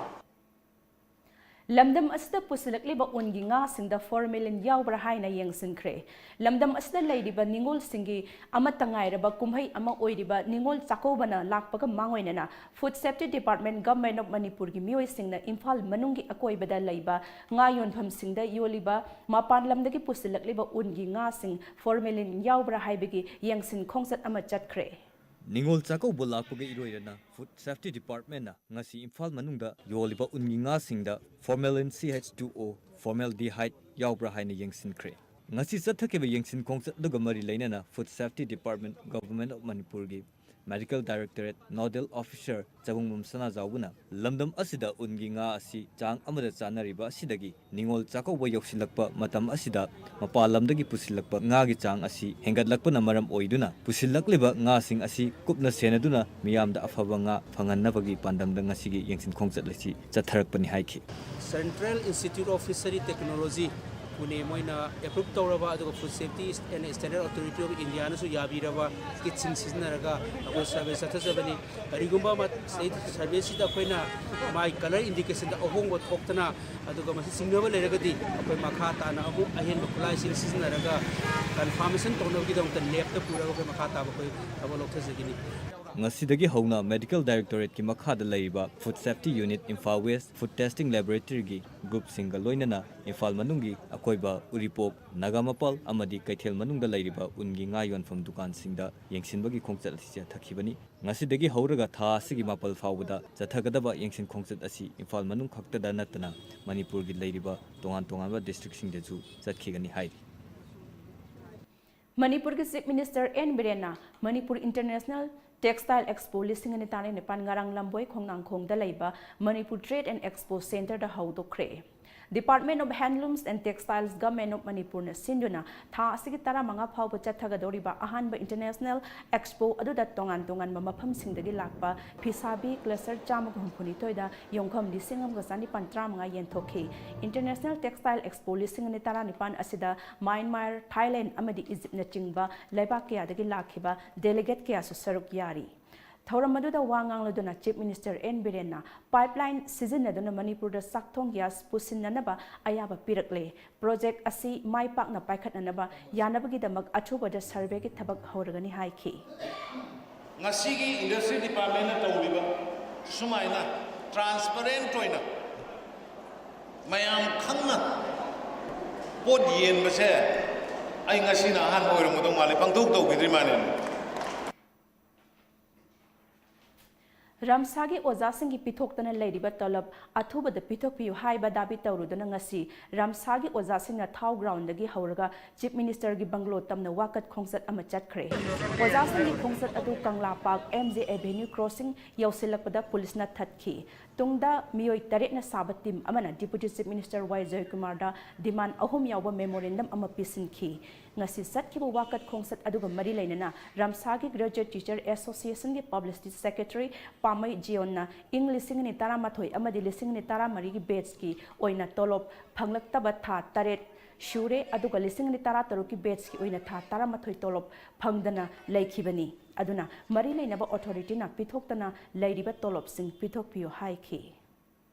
ꯂꯝꯗꯝ ꯑꯁꯤꯗ ꯄꯨꯁꯤꯜꯂꯛꯂꯤꯕ ꯎꯟꯒꯤ ꯉꯥꯁꯤꯡꯗ formalin ꯌꯥꯎꯕ꯭ꯔꯥ ꯍꯥꯏꯅ ꯌꯦꯡꯁꯤꯟꯈ꯭ꯔꯦ꯫ ꯂꯝꯗꯝ ꯑꯁꯤꯗ ꯂꯩꯔꯤꯕ ꯅꯤꯉꯣꯜꯁꯤꯡꯒꯤ ꯑꯃꯠꯇ ꯉꯥꯏꯔꯕ ꯀꯨꯝꯍꯩ ꯑꯃ ꯑꯣꯏꯔꯤꯕ ꯅꯤꯉꯣꯜ ꯆꯥꯛꯀꯧꯕꯅ ꯂꯥꯛꯄꯒ ꯃꯥꯡꯑꯣꯏꯅꯅ Food Safety Department, Government of ꯃꯅꯤꯄꯨꯔꯒꯤ ꯃꯤꯑꯣꯏꯁꯤꯡꯅ ꯏꯝꯐꯥꯜ ꯃꯅꯨꯡꯒꯤ ꯑꯀꯣꯏꯕꯗ ꯂꯩꯕ ꯉꯥ ꯌꯣꯟꯐꯝꯁꯤꯡꯗ ꯌꯣꯜꯂꯤꯕ ꯃꯄꯥꯟ ꯂꯝꯗꯒꯤ ꯄꯨꯁꯤꯜꯂꯛꯂꯤꯕ ꯎꯟꯒꯤ ꯉꯥꯁꯤꯡ formalin ꯌꯥꯎꯕ꯭ꯔꯥ ꯍꯥꯏꯕꯒꯤ ꯌꯦꯡꯁꯤꯟ ꯈꯣꯡꯆꯠ ꯑꯃ ꯆꯠꯈ꯭ꯔꯦ꯫ ꯅꯤꯉꯣꯜ ꯆꯥꯛꯀꯧꯕ ꯂꯥꯛꯄꯒ ꯏꯔꯣꯏꯔꯅ Food Safety Departmentꯅ ꯉꯁꯤ ꯏꯝꯐꯥꯜ ꯃꯅꯨꯡꯗ ꯌꯣꯜꯂꯤꯕ ꯎꯟꯒꯤ ꯉꯥꯁꯤꯡꯗ formalin C H two O, formaldehyde ꯌꯥꯎꯕ꯭ꯔꯥ ꯍꯥꯏꯅ ꯌꯦꯡꯁꯤꯟꯈ꯭ꯔꯦ꯫ ꯉꯁꯤ ꯆꯠꯊꯈꯤꯕ ꯌꯦꯡꯁꯤꯟ ꯈꯣꯡꯆꯠ ꯑꯗꯨꯒ ꯃꯔꯤ ꯂꯩꯅꯅ Food Safety Department, Government of ꯃꯅꯤꯄꯨꯔꯒꯤ Medical Directorate Nodal Officer ꯆꯕꯨꯡꯕꯝ ꯁꯅꯥꯖꯥꯎꯕꯅ ꯂꯝꯗꯝ ꯑꯁꯤꯗ ꯎꯟꯒꯤ ꯉꯥ ꯑꯁꯤ ꯆꯥꯡ ꯑꯃꯗ ꯆꯥꯅꯔꯤꯕ ꯑꯁꯤꯗꯒꯤ ꯅꯤꯉꯣꯜ ꯆꯥꯛꯀꯧꯕ ꯌꯧꯁꯤꯜꯂꯛꯄ ꯃꯇꯝ ꯑꯁꯤꯗ ꯃꯄꯥꯟ ꯂꯝꯗꯒꯤ ꯄꯨꯁꯤꯜꯂꯛꯄ ꯉꯥꯒꯤ ꯆꯥꯡ ꯑꯁꯤ ꯍꯦꯟꯒꯠꯂꯛꯄꯅ ꯃꯔꯝ ꯑꯣꯏꯗꯨꯅ ꯄꯨꯁꯤꯜꯂꯛꯂꯤꯕ ꯉꯥꯁꯤꯡ ꯑꯁꯤ ꯀꯨꯞꯅ ꯁꯦꯟꯅꯗꯨꯅ ꯃꯤꯌꯥꯝꯗ ꯑꯐꯕ ꯉꯥ ꯐꯪꯍꯟꯅꯕꯒꯤ ꯄꯥꯟꯗꯝꯗ ꯉꯁꯤꯒꯤ ꯌꯦꯡꯁꯤꯟ ꯈꯣꯡꯆꯠ ꯑꯁꯤ ꯆꯠꯊꯔꯛꯄꯅꯤ ꯍꯥꯏꯈꯤ꯫ Central Institute of Fishery Technology, Pune ꯃꯣꯏꯅ approve ꯇꯧꯔꯕ ꯑꯗꯨꯒ Food Safety and Standard Authority of Indiaꯅꯁꯨ ꯌꯥꯕꯤꯔꯕ kitꯁꯤꯡ ꯁꯤꯖꯤꯟꯅꯔꯒ ꯑꯩꯈꯣꯏ survey ꯆꯠꯊꯖꯕꯅꯤ꯫ ꯀꯔꯤꯒꯨꯝꯕ surveyꯁꯤꯗ ꯑꯩꯈꯣꯏꯅ ꯃꯥꯒꯤ colour indicationꯗ ꯑꯍꯣꯡꯕ ꯊꯣꯛꯇꯅ ꯑꯗꯨꯒ ꯃꯁꯤ ꯆꯤꯡꯅꯕ ꯂꯩꯔꯒꯗꯤ ꯑꯩꯈꯣꯏ ꯃꯈꯥ ꯇꯥꯅ ꯑꯃꯨꯛ ꯑꯍꯦꯟꯕ ꯈꯨꯠꯂꯥꯏꯁꯤꯡ ꯁꯤꯖꯤꯟꯅꯔꯒ confirmation ꯇꯧꯅꯕꯒꯤꯗꯃꯛꯇ labꯇ ꯄꯨꯔꯒ ꯑꯩꯈꯣꯏ ꯃꯈꯥ ꯇꯥꯕ ꯑꯩꯈꯣꯏ ꯊꯕꯛ ꯂꯧꯊꯖꯒꯅꯤ꯫ ꯉꯁꯤꯗꯒꯤ ꯍꯧꯅ Medical Directorateꯀꯤ ꯃꯈꯥꯗ ꯂꯩꯔꯤꯕ Food Safety Unit, Imphal West, Food Testing Laboratoryꯒꯤ groupꯁꯤꯡꯒ ꯂꯣꯏꯅꯅ ꯏꯝꯐꯥꯜ ꯃꯅꯨꯡꯒꯤ ꯑꯀꯣꯏꯕ ꯎꯔꯤꯄꯣꯛ, ꯅꯥꯒꯥꯃꯄꯥꯜ ꯑꯃꯗꯤ ꯀꯩꯊꯦꯜ ꯃꯅꯨꯡꯗ ꯂꯩꯔꯤꯕ ꯎꯟꯒꯤ ꯉꯥ ꯌꯣꯟꯐꯝ ꯗꯨꯀꯥꯟꯁꯤꯡꯗ ꯌꯦꯡꯁꯤꯟꯕꯒꯤ ꯈꯣꯡꯆꯠ ꯑꯁꯤ ꯆꯠꯊꯈꯤꯕꯅꯤ꯫ ꯉꯁꯤꯗꯒꯤ ꯍꯧꯔꯒ ꯊꯥ ꯑꯁꯤꯒꯤ ꯃꯥꯄꯜ ꯐꯥꯎꯕꯗ ꯆꯠꯊꯒꯗꯕ ꯌꯦꯡꯁꯤꯟ ꯈꯣꯡꯆꯠ ꯑꯁꯤ ꯏꯝꯐꯥꯜ ꯃꯅꯨꯡ ꯈꯛꯇꯗ ꯅꯠꯇꯅ ꯃꯅꯤꯄꯨꯔꯒꯤ ꯂꯩꯔꯤꯕ ꯇꯣꯉꯥꯟ ꯇꯣꯉꯥꯟꯕ districtꯁꯤꯡꯗꯁꯨ ꯆꯠꯈꯤꯒꯅꯤ ꯍꯥꯏꯔꯤ꯫ ꯃꯅꯤꯄꯨꯔꯒꯤ Chief Minister N ꯕꯤꯔꯦꯟꯅ Manipur International Textile Expo ꯂꯤꯁꯤꯡ ꯑꯅꯤ ꯇꯔꯥꯅꯤꯄꯥꯟ ꯉꯔꯥꯡ ꯂꯝꯕꯣꯏ ꯈꯣꯡꯅꯥꯡꯈꯣꯡꯗ ꯂꯩꯕ Manipur Trade and Expo Centreꯗ ꯍꯧꯗꯣꯛꯈ꯭ꯔꯦ꯫ Department of Handlooms and Textiles, Government of Manipurꯅ ꯁꯤꯟꯗꯨꯅ ꯊꯥ ꯑꯁꯤꯒꯤ ꯇꯔꯥꯃꯉꯥ ꯐꯥꯎꯕ ꯆꯠꯊꯒꯗꯧꯔꯤꯕ ꯑꯍꯥꯟꯕ International Expo ꯑꯗꯨꯗ ꯇꯣꯉꯥꯟ ꯇꯣꯉꯥꯟꯕ ꯃꯐꯝꯁꯤꯡꯗꯒꯤ ꯂꯥꯛꯄ ꯐꯤꯁꯥꯕꯤ cluster ꯆꯥꯝꯃꯒ ꯍꯨꯝꯐꯨꯅꯤꯊꯣꯏꯗ ꯌꯣꯡꯐꯝ ꯂꯤꯁꯤꯡ ꯑꯃꯒ ꯆꯅꯤꯄꯥꯟ ꯇꯔꯥꯃꯉꯥ ꯌꯦꯟꯊꯣꯛꯈꯤ꯫ International Textile Expo ꯂꯤꯁꯤꯡ ꯑꯅꯤ ꯇꯔꯥꯅꯤꯄꯥꯟ ꯑꯁꯤꯗ ꯃ꯭ꯌꯥꯟꯃꯥꯔ, ꯊꯥꯏꯂꯦꯟ ꯑꯃꯗꯤ ꯏꯖꯤꯞꯅꯆꯤꯡꯕ ꯂꯩꯕꯥꯛ ꯀꯌꯥꯗꯒꯤ ꯂꯥꯛꯈꯤꯕ delegate ꯀꯌꯥꯁꯨ ꯁꯔꯨꯛ ꯌꯥꯔꯤ꯫ ꯊꯧꯔꯝ ꯑꯗꯨꯗ ꯋꯥ ꯉꯥꯡꯂꯗꯨꯅ Chief Minister ꯑꯦꯟ ꯕꯤꯔꯦꯟꯅ pipeline ꯁꯤꯖꯤꯟꯅꯗꯨꯅ ꯃꯅꯤꯄꯨꯔꯗ ꯆꯥꯛꯊꯣꯡ gas ꯄꯨꯁꯤꯟꯅꯅꯕ ꯑꯌꯥꯕ ꯄꯤꯔꯛꯂꯦ꯫ Project ꯑꯁꯤ ꯃꯥꯏ ꯄꯥꯛꯅ ꯄꯥꯏꯈꯠꯅꯅꯕ ꯌꯥꯅꯕꯒꯤꯗꯃꯛ ꯑꯊꯨꯕꯗ surveyꯒꯤ ꯊꯕꯛ ꯍꯧꯔꯒꯅꯤ ꯍꯥꯏꯈꯤ꯫ ꯉꯁꯤꯒꯤ Industry Departmentꯅ ꯇꯧꯔꯤꯕ ꯁꯨꯃꯥꯏꯅ transparent ꯑꯣꯏꯅ ꯃꯌꯥꯝ ꯈꯪꯅ ꯄꯣꯠ ꯌꯦꯟꯕꯁꯦ ꯑꯩ ꯉꯁꯤꯅ ꯑꯍꯥꯟꯕ ꯑꯣꯏꯔꯝꯒꯗꯧ ꯃꯥꯜꯂꯦ, ꯄꯪꯇꯧ ꯇꯧꯈꯤꯗ꯭ꯔꯤ ꯃꯥꯜꯂꯦ꯫ ꯔꯝꯁꯥꯒꯤ ꯑꯣꯖꯥꯁꯤꯡꯒꯤ ꯄꯤꯊꯣꯛꯇꯅ ꯂꯩꯔꯤꯕ ꯇꯣꯂꯣꯞ ꯑꯊꯨꯕꯗ ꯄꯤꯊꯣꯛꯄꯤꯌꯨ ꯍꯥꯏꯕ ꯗꯥꯕꯤ ꯇꯧꯔꯨꯗꯨꯅ ꯉꯁꯤ ꯔꯝꯁꯥꯒꯤ ꯑꯣꯖꯥꯁꯤꯡꯅ ꯊꯥꯎ groundꯗꯒꯤ ꯍꯧꯔꯒ Chief Ministerꯒꯤ bungalow ꯇꯝꯅ ꯋꯥꯀꯠ ꯈꯣꯡꯆꯠ ꯑꯃ ꯆꯠꯈ꯭ꯔꯦ꯫ ꯑꯣꯖꯥꯁꯤꯡꯒꯤ ꯈꯣꯡꯆꯠ ꯑꯗꯨ ꯀꯪꯂꯥ Park, M J Avenue crossing ꯌꯧꯁꯤꯜꯂꯛꯄꯗ ꯄꯨꯂꯤꯁꯅ ꯊꯠꯈꯤ꯫ ꯇꯨꯡꯗ ꯃꯤꯑꯣꯏ ꯇꯔꯦꯠꯅ ꯁꯥꯕ team ꯑꯃꯅ Deputy Chief Minister ꯋꯥꯏ ꯖꯌꯀꯨꯃꯥꯔꯗ demand ꯑꯍꯨꯝ ꯌꯥꯎꯕ memorandum ꯑꯃ ꯄꯤꯁꯤꯟꯈꯤ꯫ ꯉꯁꯤ ꯆꯠꯈꯤꯕ ꯋꯥꯀꯠ ꯈꯣꯡꯆꯠ ꯑꯗꯨꯒ ꯃꯔꯤ ꯂꯩꯅꯅ ꯔꯝꯁꯥꯒꯤ Graduate Teacher Associationꯒꯤ Publicity Secretary ꯄꯥꯃꯩ ꯖꯤꯌꯣꯟꯅ ꯏꯪ ꯂꯤꯁꯤꯡ ꯑꯅꯤ ꯇꯔꯥꯃꯥꯊꯣꯏ ꯑꯃꯗꯤ ꯂꯤꯁꯤꯡ ꯑꯅꯤ ꯇꯔꯥꯃꯔꯤꯒꯤ batchꯀꯤ ꯑꯣꯏꯅ ꯇꯣꯂꯣꯞ ꯐꯪꯂꯛꯇꯕ ꯊꯥ ꯇꯔꯦꯠ ꯁꯨꯔꯦ, ꯑꯗꯨꯒ ꯂꯤꯁꯤꯡ ꯑꯅꯤ ꯇꯔꯥꯇꯔꯨꯛꯀꯤ batchꯀꯤ ꯑꯣꯏꯅ ꯊꯥ ꯇꯔꯥꯃꯥꯊꯣꯏ ꯇꯣꯂꯣꯞ ꯐꯪꯗꯅ ꯂꯩꯈꯤꯕꯅꯤ꯫ ꯑꯗꯨꯅ ꯃꯔꯤ ꯂꯩꯅꯕ authorityꯅ ꯄꯤꯊꯣꯛꯇꯅ ꯂꯩꯔꯤꯕ ꯇꯣꯂꯣꯞꯁꯤꯡ ꯄꯤꯊꯣꯛꯄꯤꯌꯨ ꯍꯥꯏꯈꯤ꯫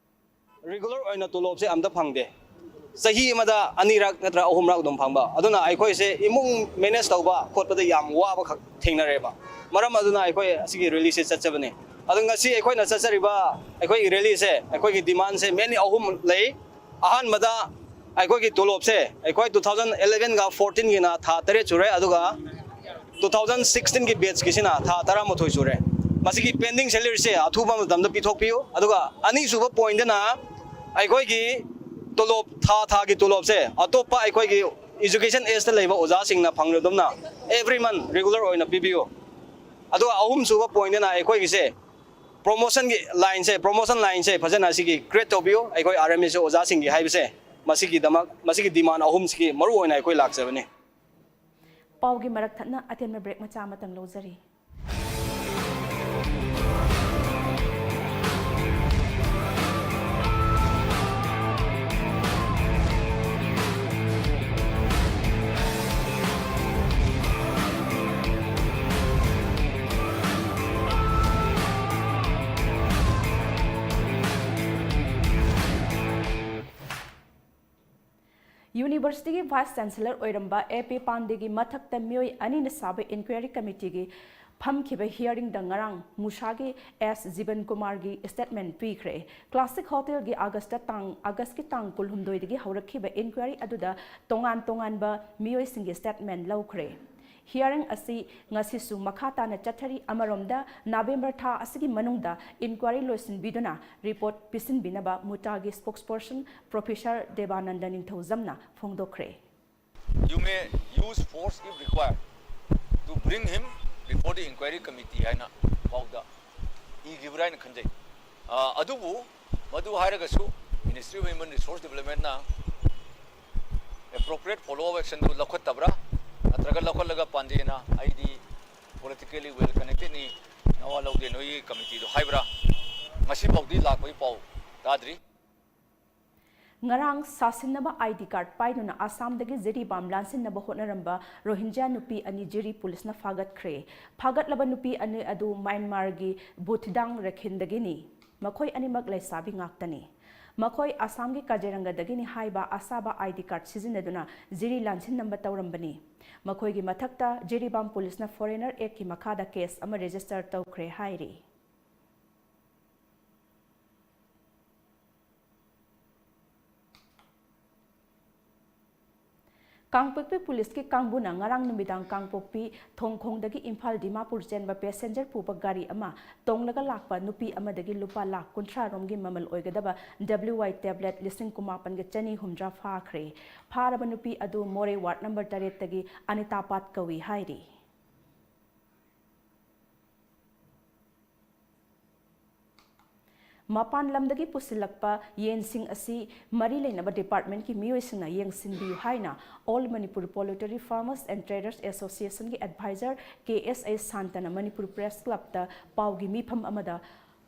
Regular ꯑꯣꯏꯅ ꯇꯣꯂꯣꯞꯁꯦ ꯑꯝꯇ ꯐꯪꯗꯦ꯫ ꯆꯍꯤ ꯑꯃꯗ ꯑꯅꯤꯔꯛ ꯅꯠꯇ꯭ꯔ ꯑꯍꯨꯝꯔꯛ ꯑꯗꯨꯝ ꯐꯪꯕ꯫ ꯑꯗꯨꯅ ꯑꯩꯈꯣꯏꯁꯦ ꯏꯃꯨꯡ manage ꯇꯧꯕ ꯈꯣꯠꯄꯗ ꯌꯥꯝ ꯋꯥꯕ ꯈꯛ ꯊꯦꯡꯅꯔꯦꯕ꯫ ꯃꯔꯝ ꯑꯗꯨꯅ ꯑꯩꯈꯣꯏ ꯑꯁꯤꯒꯤ rallyꯁꯦ ꯆꯠꯆꯕꯅꯤ꯫ ꯑꯗꯣ ꯉꯁꯤ ꯑꯩꯈꯣꯏꯅ ꯆꯠꯆꯔꯤꯕ ꯑꯩꯈꯣꯏꯒꯤ rallyꯁꯦ, ꯑꯩꯈꯣꯏꯒꯤ demandꯁꯦ mainly ꯑꯍꯨꯝ ꯂꯩ꯫ ꯑꯍꯥꯟꯕꯗ ꯑꯩꯈꯣꯏꯒꯤ ꯇꯣꯂꯣꯞꯁꯦ ꯑꯩꯈꯣꯏ two thousand elevenꯒ fourteenꯒꯤꯅ ꯊꯥ ꯇꯔꯦꯠ ꯁꯨꯔꯦ, ꯑꯗꯨꯒ two thousand sixteenꯒꯤ batchꯀꯤꯁꯤꯅ ꯊꯥ ꯇꯔꯥꯃꯥꯊꯣꯏ ꯁꯨꯔꯦ꯫ ꯃꯁꯤꯒꯤ pending salaryꯁꯦ ꯑꯊꯨꯕ ꯃꯇꯝꯗ ꯄꯤꯊꯣꯛꯄꯤꯌꯨ꯫ ꯑꯗꯨꯒ ꯑꯅꯤꯁꯨꯕ pointꯇꯅ ꯑꯩꯈꯣꯏꯒꯤ ꯇꯣꯂꯣꯞ, ꯊꯥ ꯊꯥꯒꯤ ꯇꯣꯂꯣꯞꯁꯦ ꯑꯇꯣꯞꯄ ꯑꯩꯈꯣꯏꯒꯤ education ageꯇ ꯂꯩꯕ ꯑꯣꯖꯥꯁꯤꯡꯅ ꯐꯪꯂꯗꯨꯝꯅ every month regular ꯑꯣꯏꯅ ꯄꯤꯕꯤꯌꯨ꯫ ꯑꯗꯨꯒ ꯑꯍꯨꯝꯁꯨꯕ pointꯇꯅ ꯑꯩꯈꯣꯏꯒꯤꯁꯦ ꯄ꯭ꯔꯣꯃꯣꯁꯟꯒꯤ ꯂꯥꯏꯟꯁꯦ, ꯄ꯭ꯔꯣꯃꯣꯁꯟ ꯂꯥꯏꯟꯁꯦ ꯐꯖꯅ ꯑꯁꯤꯒꯤ ꯀ꯭ꯔꯤꯌꯦꯠ ꯇꯧꯕꯤꯌꯨ꯫ ꯑꯩꯈꯣꯏ ꯑꯥꯔ ꯑꯦꯝ ꯑꯦꯁ ꯑꯣꯖꯥꯁꯤꯡꯒꯤ ꯍꯥꯏꯕꯁꯦ ꯃꯁꯤꯒꯤꯗꯃꯛ, ꯃꯁꯤꯒꯤ ꯗꯤꯃꯥꯟ ꯑꯍꯨꯝꯁꯤꯒꯤ ꯃꯔꯨ ꯑꯣꯏꯅ ꯑꯩꯈꯣꯏ ꯂꯥꯛꯆꯕꯅꯤ꯫ ꯄꯥꯎꯒꯤ ꯃꯔꯛ ꯊꯠꯅ ꯑꯇꯦꯟꯕ ꯕ꯭ꯔꯦꯛ ꯃꯆꯥ ꯑꯃꯇꯪ ꯂꯧꯖꯔꯤ꯫ ꯌꯨꯅꯤꯚꯔꯁꯤꯇꯤꯒꯤ ꯚꯥꯏꯁ ꯆꯥꯟꯁꯦꯂꯔ ꯑꯣꯏꯔꯝꯕ ꯑꯦ ꯄꯤ ꯄꯥꯟꯗꯦꯒꯤ ꯃꯊꯛꯇ ꯃꯤꯑꯣꯏ ꯑꯅꯤꯅ ꯁꯥꯕ ꯏꯟꯀ꯭ꯋꯥꯏꯔꯤ ꯀꯃꯤꯇꯤꯒꯤ ꯐꯝꯈꯤꯕ ꯍꯤꯌꯥꯔꯤꯡꯗ ꯉꯔꯥꯡ ꯃꯨꯁꯥꯒꯤ ꯑꯦꯁ ꯖꯤꯕꯟ ꯀꯨꯃꯥꯔꯒꯤ ꯁ꯭ꯇꯦꯠꯃꯦꯟ ꯄꯤꯈ꯭ꯔꯦ꯫ ꯀ꯭ꯂꯥꯁꯤꯛ ꯍꯣꯇꯦꯜꯒꯤ ꯑꯥꯒꯁꯇ ꯇꯥꯡ, ꯑꯥꯒꯁꯀꯤ ꯇꯥꯡ ꯀꯨꯟꯍꯨꯝꯗꯣꯏꯗꯒꯤ ꯍꯧꯔꯛꯈꯤꯕ ꯏꯟꯀ꯭ꯋꯥꯏꯔꯤ ꯑꯗꯨꯗ ꯇꯣꯉꯥꯟ ꯇꯣꯉꯥꯟꯕ ꯃꯤꯑꯣꯏꯁꯤꯡꯒꯤ ꯁ꯭ꯇꯦꯠꯃꯦꯟ ꯂꯧꯈ꯭ꯔꯦ꯫ ꯍꯤꯌꯥꯔꯤꯡ ꯑꯁꯤ ꯉꯁꯤꯁꯨ ꯃꯈꯥ ꯇꯥꯅ ꯆꯠꯊꯔꯤ꯫ ꯑꯃꯔꯣꯝꯗ, ꯅꯕꯦꯝꯕꯔ ꯊꯥ ꯑꯁꯤꯒꯤ ꯃꯅꯨꯡꯗ ꯏꯟꯀ꯭ꯋꯥꯏꯔꯤ ꯂꯣꯏꯁꯤꯟꯕꯤꯗꯨꯅ ꯔꯤꯄꯣꯔꯠ ꯄꯤꯁꯤꯟꯕꯤꯅꯕ ꯃꯨꯇꯥꯒꯤ ꯁ꯭ꯄꯣꯛꯁꯄꯔꯁꯟ ꯄ꯭ꯔꯣꯐꯦꯁꯔ ꯗꯦꯕꯥꯅꯟꯗ ꯅꯤꯡꯊꯧꯖꯝꯅ ꯐꯣꯡꯗꯣꯛꯈ꯭ꯔꯦ꯫ You may use force if required to bring him before the inquiry committee ꯍꯥꯏꯅ ꯄꯥꯎꯗ ꯏꯈꯤꯕ꯭ꯔꯥ ꯍꯥꯏꯅ ꯈꯟꯖꯩ꯫ ꯑ, ꯑꯗꯨꯕꯨ ꯃꯗꯨ ꯍꯥꯏꯔꯒꯁꯨ Ministry of Human Resource Developmentꯅ appropriate follow up actionꯗꯨ ꯂꯧꯈꯠꯇꯕ꯭ꯔꯥ? ꯅꯠꯇ꯭ꯔꯒ ꯂꯧꯈꯠꯂꯒ ꯄꯥꯟꯗꯦꯅ ꯑꯩꯗꯤ politically well connectedꯅꯤ, ꯅꯋꯥ ꯂꯧꯗꯦ ꯅꯣꯏꯒꯤ ꯀꯃꯤꯇꯤꯗꯨ ꯍꯥꯏꯕ꯭ꯔꯥ? ꯉꯁꯤꯐꯥꯎꯗꯤ ꯂꯥꯛꯄꯒꯤ ꯄꯥꯎ ꯇꯥꯗ꯭ꯔꯤ꯫ ꯉꯔꯥꯡ ꯁꯥꯁꯤꯟꯅꯕ ꯑꯥꯏ ꯗꯤ ꯀꯥꯔꯗ ꯄꯥꯏꯗꯨꯅ ꯑꯁꯥꯝꯗꯒꯤ ꯖꯤꯔꯤꯕꯥꯝ ꯂꯥꯟꯁꯤꯟꯅꯕ ꯍꯣꯠꯅꯔꯝꯕ ꯔꯣꯍꯤꯟꯖ꯭ꯌꯥ ꯅꯨꯄꯤ ꯑꯅꯤ ꯖꯤꯔꯤ ꯄꯨꯂꯤꯁꯅ ꯐꯥꯒꯠꯈ꯭ꯔꯦ꯫ ꯐꯥꯒꯠꯂꯕ ꯅꯨꯄꯤ ꯑꯅꯤ ꯑꯗꯨ ꯃ꯭ꯌꯥꯟꯃꯥꯔꯒꯤ ꯕꯨꯊꯤꯗꯥꯡ ꯔꯦꯈꯤꯟꯗꯒꯤꯅꯤ꯫ ꯃꯈꯣꯏ ꯑꯅꯤꯃꯛ ꯂꯩꯁꯥꯕꯤ ꯉꯥꯛꯇꯅꯤ꯫ ꯃꯈꯣꯏ ꯑꯁꯥꯝꯒꯤ ꯀꯥꯖꯤꯔꯪꯒꯗꯒꯤꯅꯤ ꯍꯥꯏꯕ ꯑꯁꯥꯕ ꯑꯥꯏ ꯗꯤ ꯀꯥꯔꯗ ꯁꯤꯖꯤꯟꯅꯗꯨꯅ ꯖꯤꯔꯤ ꯂꯥꯟꯁꯤꯟꯅꯕ ꯇꯧꯔꯝꯕꯅꯤ꯫ ꯃꯈꯣꯏꯒꯤ ꯃꯊꯛꯇ ꯖꯤꯔꯤꯕꯥꯝ ꯄꯨꯂꯤꯁꯅ ꯐꯣꯔꯦꯅꯔ ꯑꯦꯛꯀꯤ ꯃꯈꯥꯗ ꯀꯦꯁ ꯑꯃ ꯔꯦꯖꯤꯁꯇꯔ ꯇꯧꯈ꯭ꯔꯦ ꯍꯥꯏꯔꯤ꯫ ꯀꯥꯡꯄꯣꯛꯄꯤ ꯄꯨꯂꯤꯁꯀꯤ ꯀꯥꯡꯕꯨꯅ ꯉꯔꯥꯡ ꯅꯨꯃꯤꯗꯥꯡ ꯀꯥꯡꯄꯣꯛꯄꯤ ꯊꯣꯡꯈꯣꯡꯗꯒꯤ ꯏꯝꯐꯥꯜ ꯗꯤꯃꯥꯄꯨꯔ ꯆꯦꯟꯕ ꯄꯦꯁꯦꯟꯖꯔ ꯄꯨꯕ ꯒꯥꯔꯤ ꯑꯃ ꯇꯣꯡꯂꯒ ꯂꯥꯛꯄ ꯅꯨꯄꯤ ꯑꯃꯗꯒꯤ ꯂꯨꯄꯥ ꯂꯥꯈ ꯀꯨꯟꯊ꯭ꯔꯥ ꯔꯣꯝꯒꯤ ꯃꯃꯜ ꯑꯣꯏꯒꯗꯕ W Y tablet ꯂꯤꯁꯤꯡ ꯀꯨꯟꯃꯥꯄꯟꯒ ꯆꯅꯤ ꯍꯨꯝꯗ꯭ꯔꯥ ꯐꯥꯈ꯭ꯔꯦ꯫ ꯐꯥꯔꯕ ꯅꯨꯄꯤ ꯑꯗꯨ ꯃꯣꯔꯦ ꯋꯥꯔꯗ ꯅꯝꯕꯔ ꯇꯔꯦꯠꯇꯒꯤ ꯑꯅꯤꯇꯥ ꯄꯥꯠ ꯀꯧꯏ ꯍꯥꯏꯔꯤ꯫ ꯃꯄꯥꯟ ꯂꯝꯗꯒꯤ ꯄꯨꯁꯤꯜꯂꯛꯄ ꯌꯦꯟꯁꯤꯡ ꯑꯁꯤ ꯃꯔꯤ ꯂꯩꯅꯕ ꯗꯤꯄꯥꯔꯠꯃꯦꯟꯠꯀꯤ ꯃꯤꯑꯣꯏꯁꯤꯡꯅ ꯌꯦꯡꯁꯤꯟꯕꯤꯌꯨ ꯍꯥꯏꯅ All Manipur Poultry Farmers and Traders Association-ꯒꯤ ꯑꯦꯗꯚꯥꯏꯖꯔ ꯀꯦ ꯑꯦꯁ ꯑꯩꯆ ꯁꯥꯟꯇꯅ ꯃꯅꯤꯄꯨꯔ ꯄ꯭ꯔꯦꯁ ꯀ꯭ꯂꯕꯇ ꯄꯥꯎꯒꯤ ꯃꯤꯐꯝ ꯑꯃꯗ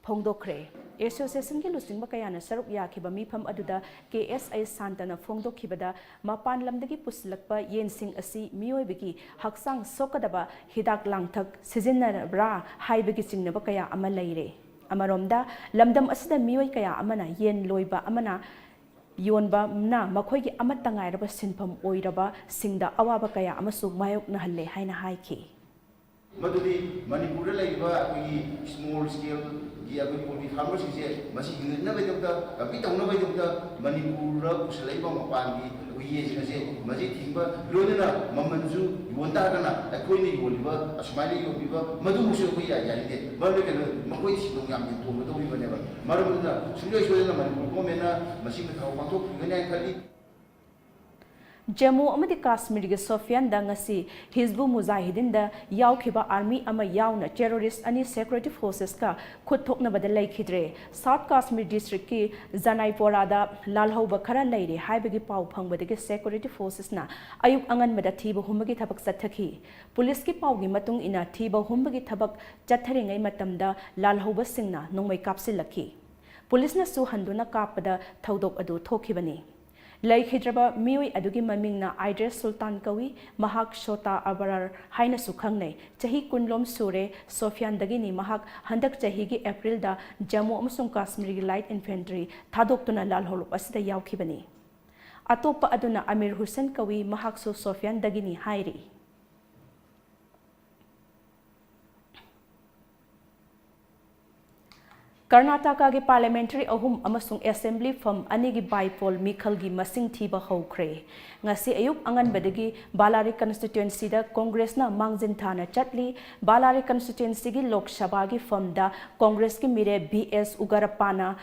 ꯐꯣꯡꯗꯣꯛꯈ꯭ꯔꯦ꯫ ꯑꯦꯁꯣꯁꯤꯌꯦꯁꯟꯒꯤ ꯂꯨꯆꯤꯡꯕ ꯀꯌꯥꯅ ꯁꯔꯨꯛ ꯌꯥꯈꯤꯕ ꯃꯤꯐꯝ ꯑꯗꯨꯗ ꯀꯦ ꯑꯦꯁ ꯑꯩꯆ ꯁꯥꯟꯇꯅ ꯐꯣꯡꯗꯣꯛꯈꯤꯕꯗ, ꯃꯄꯥꯟ ꯂꯝꯗꯒꯤ ꯄꯨꯁꯤꯜꯂꯛꯄ ꯌꯦꯟꯁꯤꯡ ꯑꯁꯤ ꯃꯤꯑꯣꯏꯕꯒꯤ ꯍꯛꯆꯥꯡ ꯁꯣꯛꯀꯗꯕ ꯍꯤꯗꯥꯛ ꯂꯥꯡꯊꯛ ꯁꯤꯖꯤꯟꯅꯔꯕ꯭ꯔꯥ ꯍꯥꯏꯕꯒꯤ ꯆꯤꯡꯅꯕ ꯀꯌꯥ ꯑꯃ ꯂꯩꯔꯦ꯫ ꯑꯃꯔꯣꯝꯗ, ꯂꯝꯗꯝ ꯑꯁꯤꯗ ꯃꯤꯑꯣꯏ ꯀꯌꯥ ꯑꯃꯅ ꯌꯦꯟ ꯂꯣꯏꯕ ꯑꯃꯅ ꯌꯣꯟꯕꯅ ꯃꯈꯣꯏꯒꯤ ꯑꯃꯠꯇ ꯉꯥꯏꯔꯕ ꯁꯤꯟꯐꯝ ꯑꯣꯏꯔꯕꯁꯤꯡꯗ ꯑꯋꯥꯕ ꯀꯌꯥ ꯑꯃꯁꯨ ꯃꯥꯌꯣꯛꯅꯍꯜꯂꯦ ꯍꯥꯏꯅ ꯍꯥꯏꯈꯤ꯫ ꯃꯗꯨꯗꯤ ꯃꯅꯤꯄꯨꯔꯗ ꯂꯩꯔꯤꯕ ꯑꯩꯈꯣꯏꯒꯤ small scale-ꯒꯤ ꯑꯩꯈꯣꯏ poultry farmer-ꯁꯤꯡꯁꯦ ꯃꯁꯤ ꯍꯤꯡꯍꯟꯅꯕꯒꯤꯗꯃꯛꯇ, compete ꯇꯧꯅꯕꯒꯤꯗꯃꯛꯇ ꯃꯅꯤꯄꯨꯔꯗ ꯄꯨꯁꯜꯂꯛꯏꯕ ꯃꯄꯥꯟꯒꯤ ꯑꯩꯈꯣꯏ ꯌꯦꯟꯁꯤꯡ ꯑꯁꯦ ꯃꯁꯤ ꯊꯤꯡꯕ, ꯂꯣꯏꯅꯅ ꯃꯃꯜꯁꯨ ꯌꯣꯟ ꯇꯥꯔꯒꯅ ꯑꯩꯈꯣꯏꯅ ꯌꯣꯜꯂꯤꯕ ꯑꯁꯨꯃꯥꯏꯅ ꯌꯣꯟꯕꯤꯕ ꯃꯗꯨꯃꯁꯨ ꯑꯩꯈꯣꯏ ꯌꯥ-, ꯌꯥꯅꯤꯡꯗꯦ꯫ ꯃꯔꯝꯗꯤ ꯀꯩꯅꯣ, ꯃꯈꯣꯏꯗꯤ ꯁꯦꯟꯗꯣꯡ ꯌꯥꯝꯅ ꯇꯣꯡꯒꯗꯧꯔꯤꯕꯅꯦꯕ꯫ ꯃꯔꯝ ꯑꯗꯨꯅ ꯁꯨꯡꯁꯣꯏ ꯁꯣꯏꯗꯅ ꯃꯅꯤꯄꯨꯔ government-ꯅ ꯃꯁꯤꯒꯤ ꯊꯧ ꯄꯥꯡꯊꯣꯛꯄꯤꯒꯅꯤ ꯍꯥꯏꯅ ꯈꯜꯂꯤ꯫ ꯖꯝꯃꯨ ꯑꯃꯗꯤ ꯀꯥꯁꯃꯤꯔꯒꯤ ꯁꯣꯐꯤꯌꯥꯟꯗ ꯉꯁꯤ ꯍꯤꯖꯕꯨ ꯃꯨꯖꯥꯍꯤꯗꯤꯟꯗ ꯌꯥꯎꯈꯤꯕ army ꯑꯃ ꯌꯥꯎꯅ terrorist ꯑꯅꯤ security forces-ꯀ ꯈꯨꯠ ꯊꯣꯛꯅꯕꯗ ꯂꯩꯈꯤꯗ꯭ꯔꯦ꯫ South Kashmir district-ꯀꯤ ꯖꯅꯥꯏꯄꯣꯔꯥꯗ ꯂꯥꯜꯍꯧꯕ ꯈꯔ ꯂꯩꯔꯦ ꯍꯥꯏꯕꯒꯤ ꯄꯥꯎ ꯐꯪꯕꯗꯒꯤ security forces-ꯅ ꯑꯌꯨꯛ ꯑꯉꯟꯕꯗ ꯊꯤꯕ ꯍꯨꯝꯕꯒꯤ ꯊꯕꯛ ꯆꯠꯊꯈꯤ꯫ ꯄꯨꯂꯤꯁꯀꯤ ꯄꯥꯎꯒꯤ ꯃꯇꯨꯡ ꯏꯟꯅ, ꯊꯤꯕ ꯍꯨꯝꯕꯒꯤ ꯊꯕꯛ ꯆꯠꯊꯔꯤꯉꯩ ꯃꯇꯝꯗ ꯂꯥꯜꯍꯧꯕꯁꯤꯡꯅ ꯅꯣꯡꯃꯩ ꯀꯥꯞꯁꯤꯜꯂꯛꯈꯤ꯫ ꯄꯨꯂꯤꯁꯅꯁꯨ ꯍꯟꯗꯨꯅ ꯀꯥꯞꯄꯗ ꯊꯧꯗꯣꯛ ꯑꯗꯨ ꯊꯣꯛꯈꯤꯕꯅꯤ꯫ ꯂꯩꯈꯤꯗ꯭ꯔꯕ ꯃꯤꯑꯣꯏ ꯑꯗꯨꯒꯤ ꯃꯃꯤꯡꯅ ꯑꯥꯏꯗ꯭ꯔꯦꯁ ꯁꯨꯜꯇꯥꯟ ꯀꯧꯏ, ꯃꯍꯥꯛ ꯁꯣꯇꯥ ꯑꯕꯔꯥꯔ ꯍꯥꯏꯅꯁꯨ ꯈꯪꯅꯩ꯫ ꯆꯍꯤ ꯀꯨꯟꯂꯣꯝ ꯁꯨꯔꯦ, ꯁꯣꯐꯤꯌꯥꯟꯗꯒꯤꯅꯤ꯫ ꯃꯍꯥꯛ ꯍꯟꯗꯛ ꯆꯍꯤꯒꯤ ꯑꯦꯄ꯭ꯔꯤꯜꯗ ꯖꯝꯃꯨ ꯑꯃꯁꯨꯡ ꯀꯥꯁꯃꯤꯔꯒꯤ light infantry ꯊꯥꯗꯣꯛꯇꯨꯅ ꯂꯥꯜꯍꯧꯂꯨꯞ ꯑꯁꯤꯗ ꯌꯥꯎꯈꯤꯕꯅꯤ꯫ ꯑꯇꯣꯞꯄ ꯑꯗꯨꯅ ꯑꯃꯤꯔ ꯍꯨꯁꯦꯟ ꯀꯧꯏ, ꯃꯍꯥꯛꯁꯨ ꯁꯣꯐꯤꯌꯥꯟꯗꯒꯤꯅꯤ ꯍꯥꯏꯔꯤ꯫ ꯀꯔꯅꯥꯇꯀꯥꯒꯤ parliamentary ꯑꯍꯨꯝ ꯑꯃꯁꯨꯡ assembly ꯐꯝ ꯑꯅꯤꯒꯤ by poll ꯃꯤꯈꯜꯒꯤ ꯃꯁꯤꯡ ꯊꯤꯕ ꯍꯧꯈ꯭ꯔꯦ꯫ ꯉꯁꯤ ꯑꯌꯨꯛ ꯑꯉꯟꯕꯗꯒꯤ ꯕꯥꯂꯥꯔꯤ constituency-ꯗ Congress-ꯅ ꯃꯥꯡꯖꯤꯟ ꯊꯥꯅ ꯆꯠꯂꯤ꯫ ꯕꯥꯂꯥꯔꯤ constituency-ꯒꯤ ꯂꯣꯛ ꯁꯚꯥꯒꯤ ꯐꯝꯗ Congress-ꯀꯤ ꯃꯤꯔꯦꯞ ꯚꯤ ꯑꯦꯁ ꯎꯒꯔꯞꯄꯥꯅ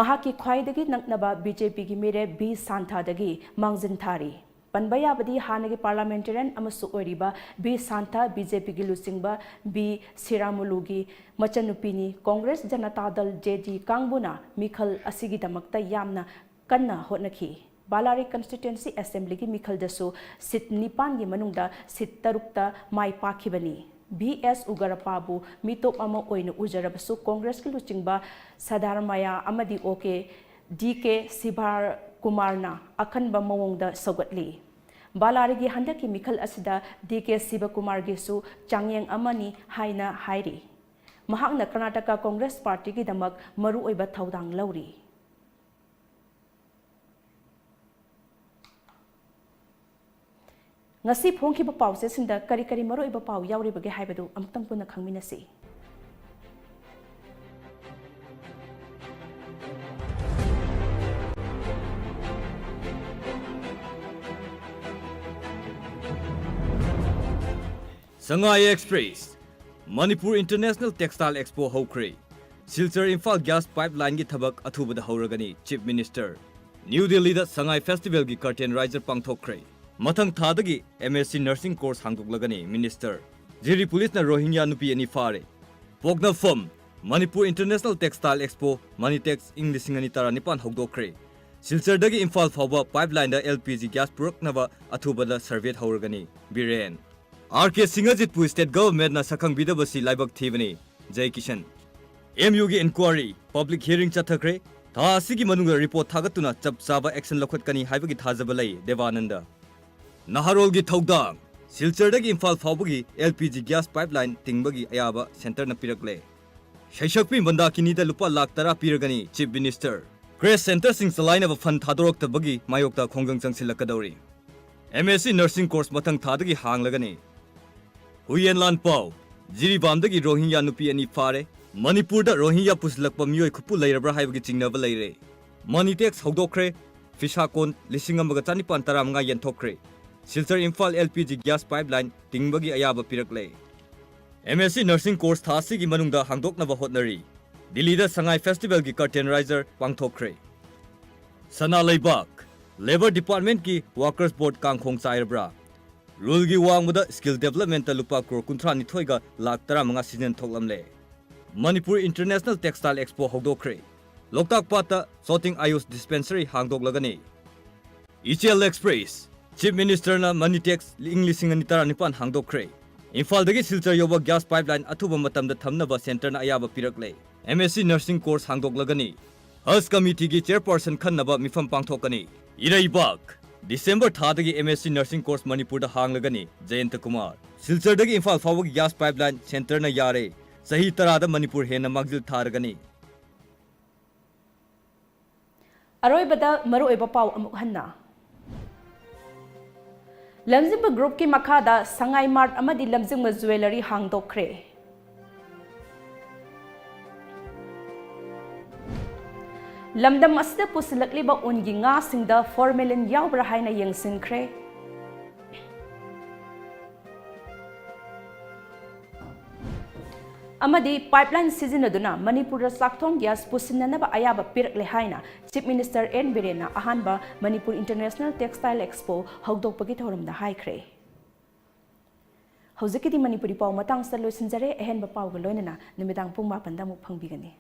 ꯃꯍꯥꯛꯀꯤ ꯈ꯭ꯋꯥꯏꯗꯒꯤ ꯅꯛꯅꯕ ꯕꯤ ꯖꯦ ꯄꯤꯒꯤ ꯃꯤꯔꯦꯞ ꯕꯤ ꯁꯥꯟꯊꯥꯗꯒꯤ ꯃꯥꯡꯖꯤꯟ ꯊꯥꯔꯤ꯫ ꯄꯟꯕ ꯌꯥꯕꯗꯤ ꯍꯥꯟꯅꯒꯤ parliamentarian ꯑꯃꯁꯨ ꯑꯣꯏꯔꯤꯕ ꯕꯤ ꯁꯥꯟꯇ, ꯕꯤ ꯖꯦ ꯄꯤꯒꯤ ꯂꯨꯆꯤꯡꯕ ꯕꯤ ꯁꯤꯔꯥꯃꯨꯂꯨꯒꯤ ꯃꯆꯟꯅꯨꯄꯤꯅꯤ꯫ ꯀꯣꯡꯒ꯭ꯔꯦꯁ ꯖꯅꯇꯥ ꯗꯜ, ꯖꯦ ꯗꯤ, ꯀꯥꯡꯕꯨꯅ ꯃꯤꯈꯜ ꯑꯁꯤꯒꯤꯗꯃꯛꯇ ꯌꯥꯝꯅ ꯀꯟꯅ ꯍꯣꯠꯅꯈꯤ꯫ ꯕꯥꯂꯥꯔꯤ constituency assemblyꯒꯤ ꯃꯤꯈꯜꯗꯁꯨ seat ꯅꯤꯄꯥꯟꯒꯤ ꯃꯅꯨꯡꯗ seat ꯇꯔꯨꯛꯇ ꯃꯥꯏ ꯄꯥꯛꯈꯤꯕꯅꯤ꯫ ꯚꯤ ꯑꯦꯁ ꯎꯒꯔꯄꯥꯕꯨ ꯃꯤꯇꯣꯞ ꯑꯃ ꯑꯣꯏꯅ ꯎꯖꯔꯕꯁꯨ ꯀꯣꯡꯒ꯭ꯔꯦꯁꯀꯤ ꯂꯨꯆꯤꯡꯕ ꯁꯗꯥꯔꯃꯌꯥ ꯑꯃꯗꯤ ꯑꯣ ꯀꯦ ꯗꯤ ꯀꯦ ꯁꯤꯚꯥꯔ ꯀꯨꯃꯥꯔꯅ ꯑꯀꯟꯕ ꯃꯑꯣꯡꯗ ꯁꯧꯒꯠꯂꯤ꯫ ꯕꯥꯂꯥꯔꯤꯒꯤ ꯍꯟꯗꯛꯀꯤ ꯃꯤꯈꯜ ꯑꯁꯤꯗ ꯗꯤ ꯀꯦ ꯁꯤꯕꯀꯨꯃꯥꯔꯒꯤꯁꯨ ꯆꯥꯡꯌꯦꯡ ꯑꯃꯅꯤ ꯍꯥꯏꯅ ꯍꯥꯏꯔꯤ꯫ ꯃꯍꯥꯛꯅ ꯀꯔꯅꯥꯇꯀꯥ ꯀꯣꯡꯒ꯭ꯔꯦꯁ ꯄꯥꯔꯇꯤꯒꯤꯗꯃꯛ ꯃꯔꯨꯑꯣꯏꯕ ꯊꯧꯗꯥꯡ ꯂꯧꯔꯤ꯫ ꯉꯁꯤ ꯐꯣꯡꯈꯤꯕ ꯄꯥꯎꯆꯦꯁꯤꯡꯗ ꯀꯔꯤ ꯀꯔꯤ ꯃꯔꯨꯑꯣꯏꯕ ꯄꯥꯎ ꯌꯥꯎꯔꯤꯕꯒꯦ ꯍꯥꯏꯕꯗꯨ ꯑꯃꯨꯛꯇꯪ ꯄꯨꯟꯅ ꯈꯪꯃꯤꯟꯅꯁꯤ꯫ Sangai Express, Manipur International Textile Expo ꯍꯧꯈ꯭ꯔꯦ꯫ ꯁꯤꯜꯆꯔ ꯏꯝꯐꯥꯜ gas pipelineꯒꯤ ꯊꯕꯛ ꯑꯊꯨꯕꯗ ꯍꯧꯔꯒꯅꯤ, Chief Minister꯫ ꯅ꯭ꯌꯨ ꯗꯤꯜꯂꯤꯗ ꯁꯉꯥꯏ festivalꯒꯤ curtain raiser ꯄꯥꯡꯊꯣꯛꯈ꯭ꯔꯦ꯫ ꯃꯊꯪ ꯊꯥꯗꯒꯤ M S C nursing course ꯍꯥꯡꯗꯣꯛꯂꯒꯅꯤ, Minister꯫ ꯖꯤꯔꯤ ꯄꯨꯂꯤꯁꯅ ꯔꯣꯍꯤꯡꯒ꯭ꯌꯥ ꯅꯨꯄꯤ ꯑꯅꯤ ꯐꯥꯔꯦ꯫ ꯄꯣꯛꯅꯐꯝ, Manipur International Textile Expo, Manitex, ꯏꯪ ꯂꯤꯁꯤꯡ ꯑꯅꯤ ꯇꯔꯥꯅꯤꯄꯥꯟ ꯍꯧꯗꯣꯛꯈ꯭ꯔꯦ꯫ ꯁꯤꯜꯆꯔꯗꯒꯤ ꯏꯝꯐꯥꯜ ꯐꯥꯎꯕ pipelineꯗ L P G gas ꯄꯨꯔꯛꯅꯕ ꯑꯊꯨꯕꯗ survey ꯍꯧꯔꯒꯅꯤ, ꯕꯤꯔꯦꯟ꯫ ꯑꯥꯔ ꯀꯦ ꯁꯤꯡꯍꯖꯤꯠꯄꯨ state governmentꯅ ꯁꯛꯈꯪꯕꯤꯗꯕꯁꯤ ꯂꯥꯏꯕꯛ ꯊꯤꯕꯅꯤ, ꯖꯩ Kisan. M Uꯒꯤ inquiry, public hearing ꯆꯠꯊꯈ꯭ꯔꯦ꯫ ꯊꯥ ꯑꯁꯤꯒꯤ ꯃꯅꯨꯡꯗ report ꯊꯥꯒꯠꯇꯨꯅ ꯆꯞ ꯆꯥꯕ action ꯂꯧꯈꯠꯀꯅꯤ ꯍꯥꯏꯕꯒꯤ ꯊꯥꯖꯕ ꯂꯩ, ꯗꯦꯕꯥꯅꯟꯗ꯫ ꯅꯍꯥꯔꯣꯜꯒꯤ ꯊꯧꯗꯥꯡ, ꯁꯤꯜꯆꯔꯗꯒꯤ ꯏꯝꯐꯥꯜ ꯐꯥꯎꯕꯒꯤ L P G gas pipeline ꯇꯤꯡꯕꯒꯤ ꯑꯌꯥꯕ centreꯅ ꯄꯤꯔꯛꯂꯦ꯫ ꯁꯩꯁꯛꯄꯤ ꯃꯟꯗꯥꯀꯤꯅꯤꯗ ꯂꯨꯄꯥ ꯂꯥꯈ ꯇꯔꯥ ꯄꯤꯔꯒꯅꯤ, Chief Minister꯫ Creche centreꯁꯤꯡ ꯆꯂꯥꯏꯅꯕ fund ꯊꯥꯗꯣꯔꯛꯇꯕꯒꯤ ꯃꯥꯌꯣꯛꯇ ꯈꯣꯡꯖꯪ ꯆꯪꯁꯤꯜꯂꯛꯀꯗꯧꯔꯤ꯫ M S C nursing course ꯃꯊꯪ ꯊꯥꯗꯒꯤ ꯍꯥꯡꯂꯒꯅꯤ꯫ ꯍꯨꯏꯌꯦꯟ ꯂꯥꯟ ꯄꯥꯎ, ꯖꯤꯔꯤꯕꯥꯝꯗꯒꯤ ꯔꯣꯍꯤꯡꯒ꯭ꯌꯥ ꯅꯨꯄꯤ ꯑꯅꯤ ꯐꯥꯔꯦ꯫ ꯃꯅꯤꯄꯨꯔꯗ ꯔꯣꯍꯤꯡꯒ꯭ꯌꯥ ꯄꯨꯁꯤꯜꯂꯛꯄ ꯃꯤꯑꯣꯏ ꯈꯨꯄꯨ ꯂꯩꯔꯕ꯭ꯔꯥ ꯍꯥꯏꯕꯒꯤ ꯆꯤꯡꯅꯕ ꯂꯩꯔꯦ꯫ Manitex ꯍꯧꯗꯣꯛꯈ꯭ꯔꯦ꯫ ꯐꯤꯁꯥꯀꯣꯟ ꯂꯤꯁꯤꯡ ꯑꯃꯒ ꯆꯅꯤꯄꯥꯟ ꯇꯔꯥꯃꯉꯥ ꯌꯦꯟꯊꯣꯛꯈ꯭ꯔꯦ꯫ Silchar Imphal L P G gas pipeline ꯇꯤꯡꯕꯒꯤ ꯑꯌꯥꯕ ꯄꯤꯔꯛꯂꯦ꯫ M S C nursing course ꯊꯥ ꯑꯁꯤꯒꯤ ꯃꯅꯨꯡꯗ ꯍꯥꯡꯗꯣꯛꯅꯕ ꯍꯣꯠꯅꯔꯤ꯫ ꯗꯤꯜꯂꯤꯗ ꯁꯉꯥꯏ festivalꯒꯤ curtain raiser ꯄꯥꯡꯊꯣꯛꯈ꯭ꯔꯦ꯫ ꯁꯅꯥ ꯂꯩꯕꯥꯛ, Labour Department ꯀꯤ Workers Board ꯀꯥꯡꯈꯣꯡ ꯆꯥꯏꯔꯕ꯭ꯔꯥ? Rule ꯒꯤ ꯋꯥꯡꯃꯗ skill development ꯇ ꯂꯨꯄꯥ ꯀ꯭ꯔꯣꯔ ꯀꯨꯟꯊ꯭ꯔꯥ ꯅꯤꯊꯣꯏꯒ ꯂꯥꯈ ꯇꯔꯥꯃꯉꯥ ꯁꯤꯖꯟ ꯊꯣꯛꯂꯝꯂꯦ꯫ Manipur International Textile Expo ꯍꯧꯗꯣꯛꯈ꯭ꯔꯦ꯫ ꯂꯣꯛꯇꯥꯛ ꯄꯥꯠꯇ floating Ayush dispensary ꯍꯥꯡꯗꯣꯛꯂꯒꯅꯤ꯫ ꯏꯆꯦꯜ Express, Chief Minister ꯅ Money Tax ꯏꯪ ꯂꯤꯁꯤꯡ ꯑꯅꯤ ꯇꯔꯥꯅꯤꯄꯥꯟ ꯍꯥꯡꯗꯣꯛꯈ꯭ꯔꯦ꯫ ꯏꯝꯐꯥꯜꯗꯒꯤ ꯁꯤꯜꯆꯔ ꯌꯧꯕ gas pipeline ꯑꯊꯨꯕ ꯃꯇꯝꯗ ꯊꯝꯅꯕ centre ꯅ ꯑꯌꯥꯕ ꯄꯤꯔꯛꯂꯦ꯫ M S C nursing course ꯍꯥꯡꯗꯣꯛꯂꯒꯅꯤ꯫ Haj committee ꯒꯤ chairperson ꯈꯟꯅꯕ ꯃꯤꯐꯝ ꯄꯥꯡꯊꯣꯛꯀꯅꯤ꯫ ꯏꯔꯩꯕꯥꯛ, December ꯊꯥꯗꯒꯤ M S C nursing course ꯃꯅꯤꯄꯨꯔꯗ ꯍꯥꯡꯂꯒꯅꯤ꯫ ꯖꯌꯟꯇ ꯀꯨꯃꯥꯔ, ꯁꯤꯜꯆꯔꯗꯒꯤ ꯏꯝꯐꯥꯜ ꯐꯥꯎꯕꯒꯤ gas pipeline centre ꯅ ꯌꯥꯔꯦ꯫ ꯆꯍꯤ ꯇꯔꯥꯗ ꯃꯅꯤꯄꯨꯔ ꯍꯦꯟꯅ ꯃꯥꯡꯖꯤꯜ ꯊꯥꯔꯒꯅꯤ꯫ ꯑꯔꯣꯏꯕꯗ ꯃꯔꯨꯑꯣꯏꯕ ꯄꯥꯎ ꯑꯃꯨꯛ ꯍꯟꯅ꯫ ꯂꯝꯖꯤꯡꯕ group ꯀꯤ ꯃꯈꯥꯗ ꯁꯉꯥꯏ Mart ꯑꯃꯗꯤ ꯂꯝꯖꯤꯡꯕ Jewellery ꯍꯥꯡꯗꯣꯛꯈ꯭ꯔꯦ꯫ ꯂꯝꯗꯝ ꯑꯁꯤꯗ ꯄꯨꯁꯤꯜꯂꯛꯂꯤꯕ ꯎꯟꯒꯤ ꯉꯥꯁꯤꯡꯗ formalin ꯌꯥꯎꯕ꯭ꯔꯥ ꯍꯥꯏꯅ ꯌꯦꯡꯁꯤꯟꯈ꯭ꯔꯦ꯫ ꯑꯃꯗꯤ pipeline ꯁꯤꯖꯤꯟꯅꯗꯨꯅ ꯃꯅꯤꯄꯨꯔꯗ ꯆꯥꯛꯊꯣꯡ gas ꯄꯨꯁꯤꯟꯅꯅꯕ ꯑꯌꯥꯕ ꯄꯤꯔꯛꯂꯦ ꯍꯥꯏꯅ Chief Minister N ꯕꯤꯔꯦꯟꯅ ꯑꯍꯥꯟꯕ Manipur International Textile Expo ꯍꯧꯗꯣꯛꯄꯒꯤ ꯊꯧꯔꯝꯗ ꯍꯥꯏꯈ꯭ꯔꯦ꯫ ꯍꯧꯖꯤꯛꯀꯤꯗꯤ ꯃꯅꯤꯄꯨꯔꯤ ꯄꯥꯎ ꯃꯇꯥꯡꯁꯤꯗ ꯂꯣꯏꯁꯤꯟꯖꯔꯦ꯫ ꯑꯍꯦꯟꯕ ꯄꯥꯎꯒ ꯂꯣꯏꯅꯅ ꯅꯨꯃꯤꯗꯥꯡ ꯄꯨꯡ ꯃꯥꯄꯟꯗ ꯑꯃꯨꯛ ꯐꯪꯕꯤꯒꯅꯤ꯫